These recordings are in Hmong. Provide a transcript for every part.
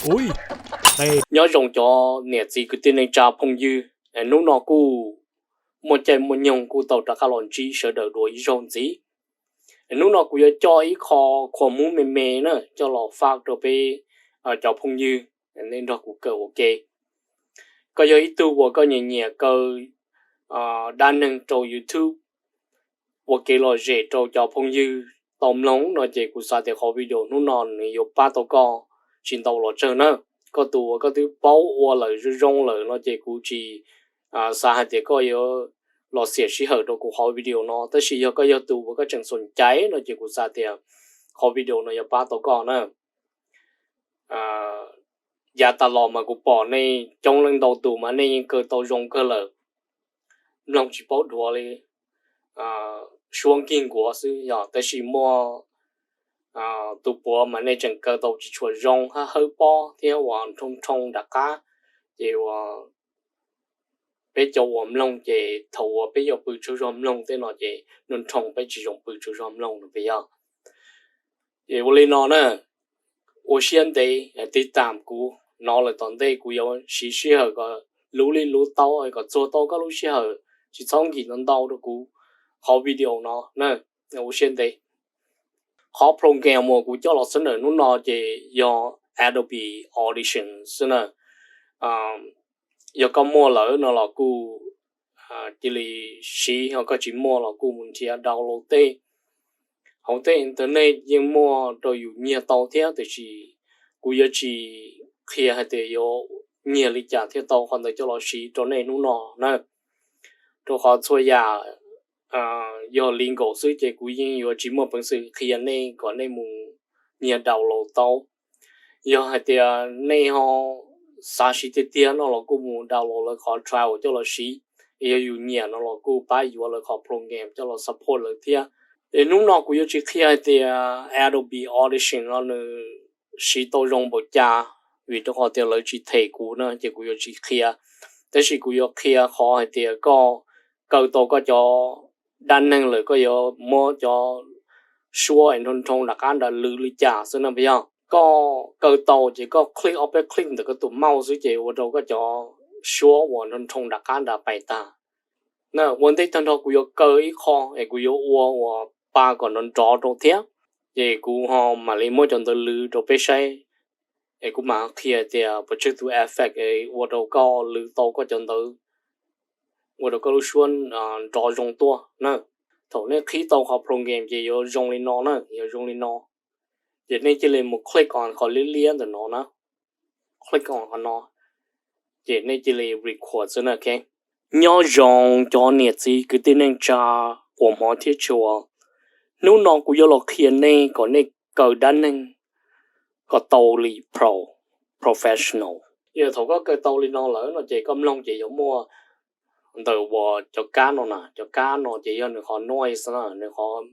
Nyob zoo cov niam txiv kwv tij neej tsa phooj ywg, hnub no kuj muaj caij muaj nyoog kuj tau rov qab los ntsib sawv daws dua ib zaug ntxiv. Hnub no kuv yuav coj ib qho khuam hmub me me na coj los faj rau peb cov phooj ywg, nej nrog kuv kawm ua ke. Koj yog ib tug uas koj nyiam nyiam kaw dab neeg rau YouTube ua kev lom zem rau cov phooj ywg tau mloog no ces kuv xav tias qhov video hnub no nws yuav pab tau koj tsis ntau los tsawg na. Koj tus uas koj twb paub ua lawm zoo zoo lawm no ces kuv tsis xav hais tias koj yuav los xiam sij hawm rau kuv qhov video no, tab sis yog koj yog tus uas koj tseem xoom caiv no ces kuv xav tias qhov video no yuav pab tau koj na. Yav tas los mas kuv pom nej coob leej ntau tus mas nej yeej kaw tau zoo kawg lawm, mloog tsis paub dhuav li, suab nkig nkuav xwb yog, tab sis muaj tus puav mas nej tseem kaw tau tsis tshua zoo, hab hawb pob thiab uas nrhoo nrhoo nram qab, ces uas peb cov uas mloog ces thaum uas peb yuav pw tsaug zog mloog tej no ces nrhoo nrhoo peb tsis zoo pw tsaug zog mloog no peb yog. Ces ua li no na, ua siab ntev tiv tam kuv no lawm tom ntej kuv yuav siv sij hawm kom luv li luv tau kom txuag tau koj lub sij hawm, tsis txhob nkim ntau ntau rau kuv qhov video no na. Ua siab ntev. Qhov program uas kuv coj los xab nawm hnub no ces yog Adobe Audition xwb na. Yog koj muaj lawm no los kuj cia li siv, ho koj tsis muaj los kuj mus nrhiav download tej. Hauv tej internet yeej muaj rau yus nyiag tau thiab, tiam sis kuv yuav tsis qhia hais tias yuav nyiag li cas thiaj tau qhov ntawd coj los siv rau nej hnub no na. Rau qhov txhua yam yog legal xwb ces kuv yeej yuav tsis muaj peev xwm qhia nej kom nej mus nyiag download tau. Yog hais tias nej ho xav siv tiag tiag no los kuj mus download lawv qhov trial coj los siv, yog yus nyiam no los kuj pab yuav lawv qhov program coj los support lawv thiab. Es hnub no kuv yuav tsis qhia hais tias Adobe Audition no nws siv tau zoo npaum cas, vim rau qhov tias lawv tsis them kuv na ces kuv yuav tsis qhia. Tab sis kuv yuav qhia qhov hais tias koj kaw tau koj cov dab neeg lawm koj yuav muab cov suab es nrhoo nrhoo nram qab nram lwv li cas xwb na. Yog koj kaw tau ces koj click ob peb click ntawm koj tus mouse xwb ces ua rau koj cov suab uas nrhoo nrhoo nram qab nram pais tag. Na ua ntej tag nrho kuv yuav kaw ib qho es kuv yuav ua uas pa kom nrov nrov rau thiab, ces kuv ho mam li muab cov ntawd lwv rau peb saib, es kuv mam qhia tias puas tsawg tus effect es ua rau koj lwv tau koj cov ntawd, ua rau koj lub suab nrov zoo tuaj na. Thaum nej qhib tau qhov program ces yuav zoo li no na, yuav zoo li no. Ces nej cia li mus click on qhov liab liab ntawm no na, click on qhov no, ces nej cia li record xwb na. Nyob zoo cov niam txiv kwv tij neej tsa uas hmov thiab tshua, hnub no kuv yuav los qhia nej kom nej kaw dab neeg kom tau li pro, professional. Yog thaum koj kaw tau li no lawm no ces koj mloog ces yuav muaj ntawm uas cov kab no na, cov kab no ces yog nws qhov noise na, nws qhov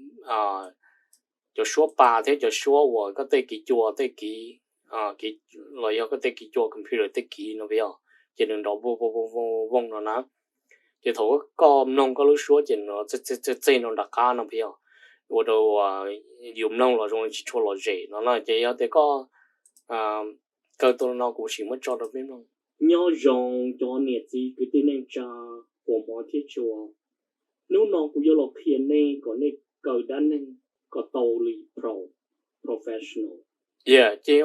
cov suab pa thiab cov suab uas koj tej kiv cua tej kiv, los yog koj tej kiv cua computer tej kiv no yog, ces nws nrov vooj vooj vooj no na. Ces thaum koj mloog koj lub suab ces nws txeg txeg no nram qab no yog, ua rau yus mloog los zoo li tsis tshua lom zem no na. Ces yog tias koj kaw tau no kuv sim muab tso rau peb mloog. Nyob zoo cov niam txiv kwv tij neej tsa uas hmov thiab tshua, hnub no kuv yuav los qhia nej kom nej kaw dab neeg kom tau li pro, professional. Ces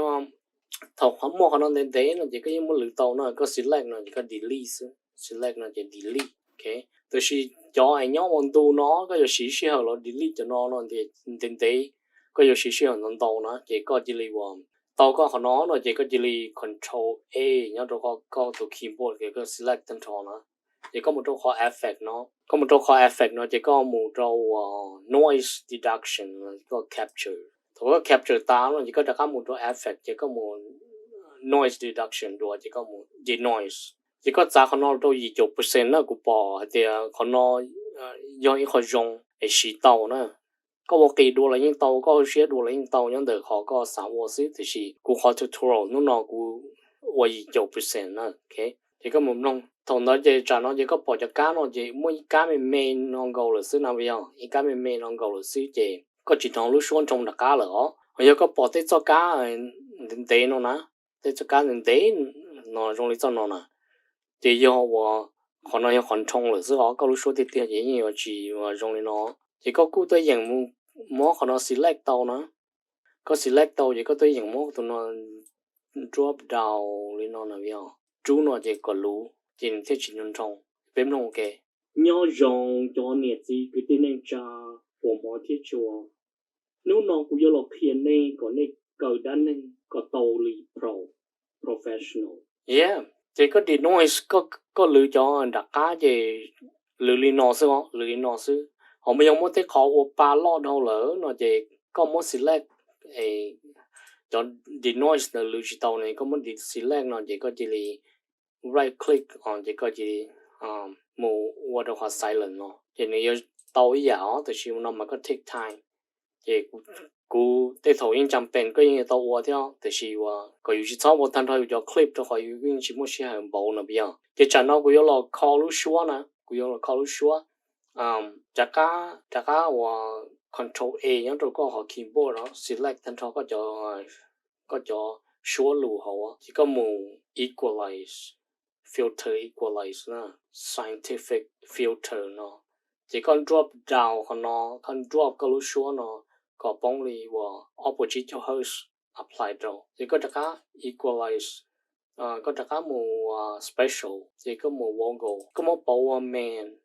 thaum qhov muaj qhov no ntev ntev no ces koj yeej muab lwv tau no, koj select no ces koj delete xwb, select no ces delete. Tab sis cov es nyob ua ntu no koj yuav siv sij hawm los delete cov no no ntev ntev, koj yuav siv sij hawm ntau ntau na, ces koj cia li ua tau koj qhov no no ces koj cia li control A nyob rau koj tus keyboard ces koj select tag nrho na. Ces koj mus rau qhov effect no, koj mus rau qhov effect no ces koj mus rau noise deduction, koj capture. Thaum koj capture tas no ces koj rov qab mus rau effect ces koj mus noise deduction dua ces koj mus denoise. Ces koj txav qhov no rau yim caum percent na, kuv pom hais tias qhov no yog ib qho zoo es siv tau na. Koj ua qis dua los yeej tau, koj hauv siab dua los yeej tau, nyob ntawm qhov koj xav ua xwb, tiam sis kuv qhov tutorial hnub no kuv ua yim caum percent na. Ces koj mus mloog thaum ntawd ces tsam no ces koj pom cov kab no ces muaj ib kab me me no nkaus lawm xwb na, yog ib kab me me no nkaus lawm xwb ces koj tsis hnov lub suab nrhoo nram qab lawm os. Yog koj pom tej txoj kab ntev ntev no na, tej txoj kab ntev ntev no zoo li txoj no na. Ces yog uas qhov no yog qhov nrhoo lawm xwb os, koj lub suab tiag tiag ces yeej yuav tsis zoo li no. Ces koj kuj tuaj yeem muab qhov no select tau na. Koj select tau ces koj tuaj yeem muab tus no drop down li no na, rub no ces kom luv ces nws thiaj tsis nrhoo. Peb mloog ua ke. Nyob zoo cov niam txiv kwv tij neej tsa uas hmov thiab tshua. Hnub no kuv yuav los qhia nej kom nej kaw dab neeg kom tau li pro, professional. Yeah, ces koj denoise, koj lwv cov nram qab ces lwv li no xwb, lwv li no xwb. Ho mas yog muaj tej qhov ua pa loj dhau lawm no ces koj muab select, cov denoise ntawd lwv tsis tau ne, koj muab select no ces koj cia li right click ces koj cia li mus ua rau qhov silent no ces nws yuav tau ib yam os, tab sis no mas koj take time. Ces kuv tej thaum yeej tsa pes koj yeej yuav tau ua thiab, tab sis uas kom yus tsis txhob ua tag nrho yus cov clip rau qhov yus yeej tsis muaj sij hawm npaum no yog. Ces tsam no kuv yuav los kho lub suab na, kuv yuav los kho lub suab. Rov qab uas control A nyob rau koj qhov keyboard no, select tag nrho koj cov suab lus hauv ces koj mus equalize, filter equalize na, scientific filter no. Ces koj drop down qhov no, koj drop koj lub suab no kom poob li uas ob puas tsib caug hertz, apply rau. Ces koj rov qab equalize, koj rov qab mus spatial, ces koj mus vocal, koj muab pauv ua man.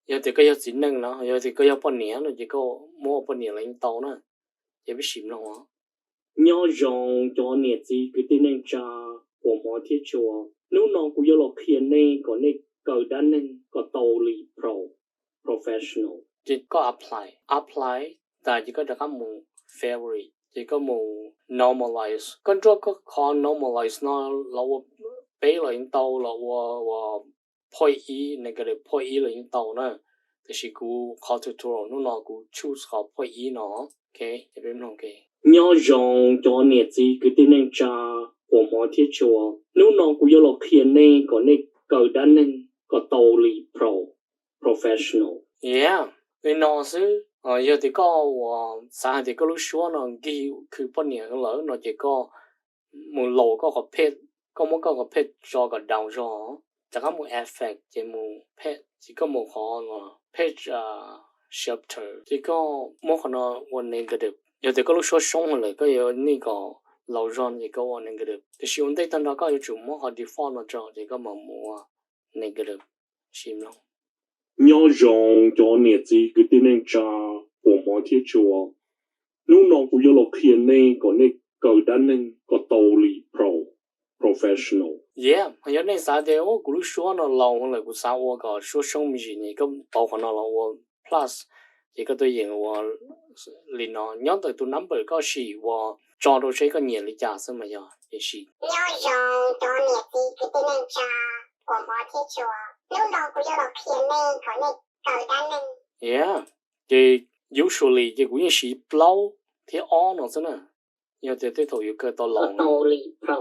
Yog tias koj yog txiv neej no, yog tias koj yog poj niam no ces koj muab ua poj niam los yeej tau na. Ces peb sim mloog os. Nyob zoo cov niam txiv kwv tij neej tsa uas hmov thiab tshua. Hnub no kuv yuav los qhia nej kom nej kaw dab neeg kom tau li pro, professional. Ces koj apply, apply tas ces koj rov qab mus favorite, ces koj mus normalize. Koj nruab koj qhov normalize no los ua peb los yeej tau, los ua, ua point ib, negative point ib los yeej tau na. Tiam sis kuv qhov tutorial hnub no kuv choose qhov point ib no. Ok, ces peb mloog ke. Nyob zoo cov niam txiv kwv tij neej tsa uas hmov thiab tshua. Hnub no kuv yuav los qhia nej kom nej kaw dab neeg kom tau li pro, professional. Yeah, li no xwb. Yog tias koj uas xav hais tias koj lub suab no nkig khw poj niam lawm no ces koj mus laus koj qhov page, koj muab koj qhov page tso kom down zog, rov qab mus effect ces mus page, ces koj mus qhov page shifter, ces koj muab qhov no ua negative. Yog tias koj lub suab soob lawm koj yuav nej kom laus zog ces koj ua negative. Tiam sis ua ntej tag nrho koj yuav tsum muab qhov default no tso ces koj mam mus ua negative. Sim mloog. Nyob zoo cov niam txiv kwv tij neej tsa uas hmov thiab tshua. Hnub no kuv yuav los qhia nej kom nej kaw dab neeg kom tau li pro, professional. Yeah, yog nej xav tias kuv lub suab no laus lawm kuv xav ua kom suab soob me ntsis ne, koj pauv qhov no los ua plus, ces koj tuaj yeem ua li no. Nyob ntawm tus number koj sim ua tso rau seb koj nyiam li cas xwb mas yog. Ces sim. Nyob zoo cov niam txiv kwv tij neej tsa uas hmov thiab tshua. Hnub no kuv yuav los qhia nej kom nej kaw dab neeg. Yeah, ces usually ces kuv yeej siv plaub thiab ob no xwb na. Yog tias tej thaum yus kaw tau laus, tau li pro,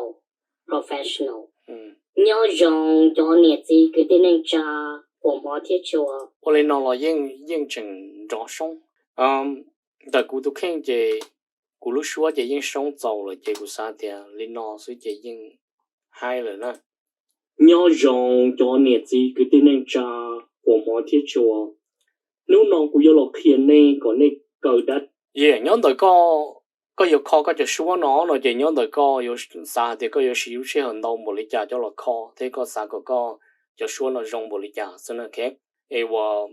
professional. Nyob zoo cov niam txiv kwv tij neej tsa uas hmov thiab tshua. Ua li no los yeej, yeej tseem nrov soob. Ntawm kuv tus kheej ces kuv lub suab ces yeej soob txaus lawm ces kuv xav tias li no xwb ces yeej haib lawm na. Nyob zoo cov niam txiv kwv tij neej tsa uas hmov thiab tshua. Hnub no kuv yuav los qhia nej kom nej kaw dab. Yeah, nyob ntawm koj, koj yuav kho koj cov suab no no ces nyob ntawm koj yuav xav tias koj yuav siv lub sij hawm ntau npaum li cas coj los kho thiab koj xav kom koj cov suab no zoo npaum li cas xwb na. Es uas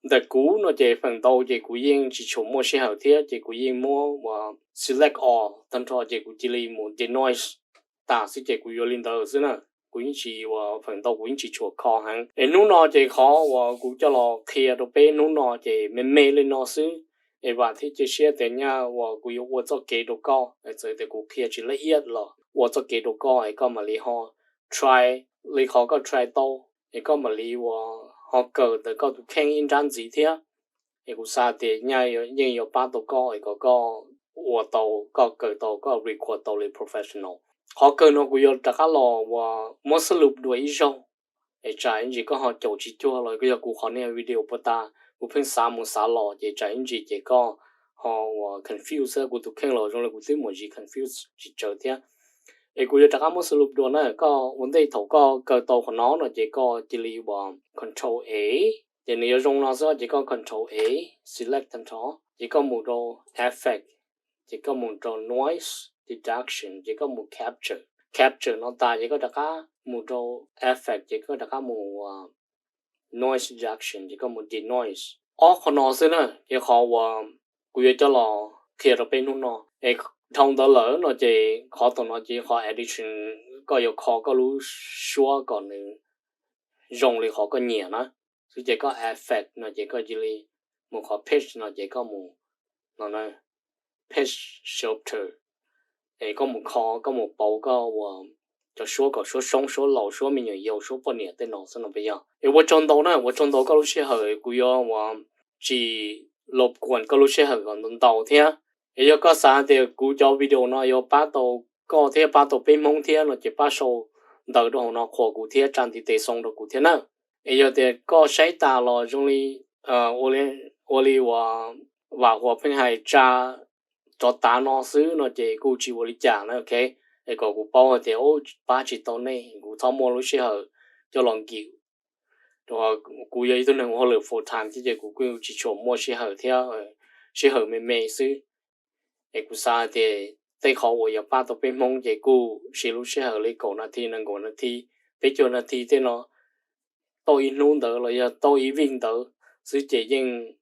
ntawm kuv no ces feem ntau ces kuv yeej tsis tshua muaj sij hawm thiab ces kuv yeej muab uas select all tag nrho ces kuv cia li mus denoise tas xwb ces kuv yuav li ntawd xwb na. Kuv yeej tsis ua, feem ntau kuv yeej tsis tshua kho heev. Es hnub no ces qhov uas kuv coj los qhia rau peb hnub no ces me me li no xwb. Es vam thiab cia siab tias nyaj uas kuv yuav ua txoj kev rau koj, txawm tias kuv qhia tsis laj iab los ua txoj kev rau koj es koj mam li ho try li qhov koj try tau, es koj mam li ua ho kawm ntawm koj tus kheej ib nrab ntxiv thiab. Es kuv xav tias nyaj yeej yuav pab tau koj es kom koj ua tau, koj kawm tau, koj record tau li professional. Qhov kawg no kuv yuav rov qab los uas muab xab lus dua ib zaug, es tsam ib ntsis koj ho caum tsis cuag los koj yog kuv qhov niag video puag ta, kuv pheej xav mus xav los ces tsam ib ntsis ces koj ho uas confuse xwb. Kuv tus kheej los zoo li kuv twb muaj zis confuse tsis tsawg thiab. Es kuv yuav rov qab muab xwb lub dua na, koj ua ntej thaum koj kaw tau qhov no no ces koj cia li ua control A, ces nws yuav zoo no xwb ces koj control A, select tag nrho, ces koj mus rau effect, ces koj mus rau noise reduction, ces koj mus capture, capture no tas ces koj rov qab mus rau effect, ces koj rov qab mus noise reduction, ces koj mus denoise. Ob qhov no xwb na ces qhov uas kuv yuav coj los qhia rau peb hnub no. Es dhau ntawd lawm no ces qhov tom no ces qhov edition, koj yuav kho koj lub suab kom nws zoo li qhov koj nyiam na xwb, ces koj effect no ces koj cia li mus qhov pitch no ces koj mus no na, pitch shifter, es koj mus kho, koj mus pauv koj ua cov suab kom suab soob, suab laus, suab me nyuam yaus, suab poj niam tej no xwb no puas yog. Es ua tsaug ntau na, ua tsaug ntau koj lub sij hawm, kuv yuav ua tsis los kuam koj lub sij hawm kom ntau thiab. Es yog koj xav tias kuv cov video no yuav pab tau koj thiab pab tau peb Hmoob thiab no ces pab sau ntawv rau hauv no qhuas kuv thiab tsa ntiv tes xoo rau kuv thiab na. Es yog tias koj saib tas los zoo li ua li uas Vam Huas pheej hais tsa rov tav no xwb no ces kuj tsis ua li cas na, ok. Es kom kuv paub hais tias pab tsis tau nej, kuv txhob muaj lub sij hawm coj los nkim, rau qhov kuv yog ib tug neeg ua hauj lwm full time thiab ces kuv kuj tsis tshua muaj sij hawm thiab, sij hawm me me xwb. Es kuv xav hais tias tej qhov uas yuav pab tau peb Hmoob ces kuj siv lub sij hawm li kaum nas this, nees nkaum nas this, peb caug nas this tej no, tau ib hnub ntawd los yog tau ib vij ntawd xwb ces yeej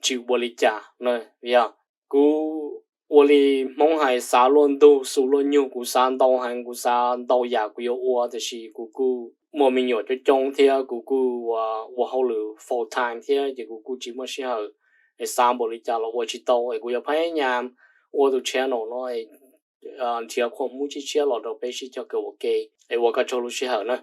tsis ua li cas na. Yog kuv ua li Hmoob hais xav luaj ntug xu luaj nyug, kuv xav ntau heev, kuv xav ntau yam kuv yuav ua, tiam sis kuv kuj muaj me nyuam coob coob thiab kuv kuj ua hauj lwm full time thiab ces kuv kuj tsis muaj sij hawm es xav npaum li cas los ua tsis tau. Es kuv yuav phab nyas ua tus channel no nrhiav qhov hmub tshiab tshiab los rau peb sib cog kawm ua ke. Es ua koj tsaug lub sij hawm na.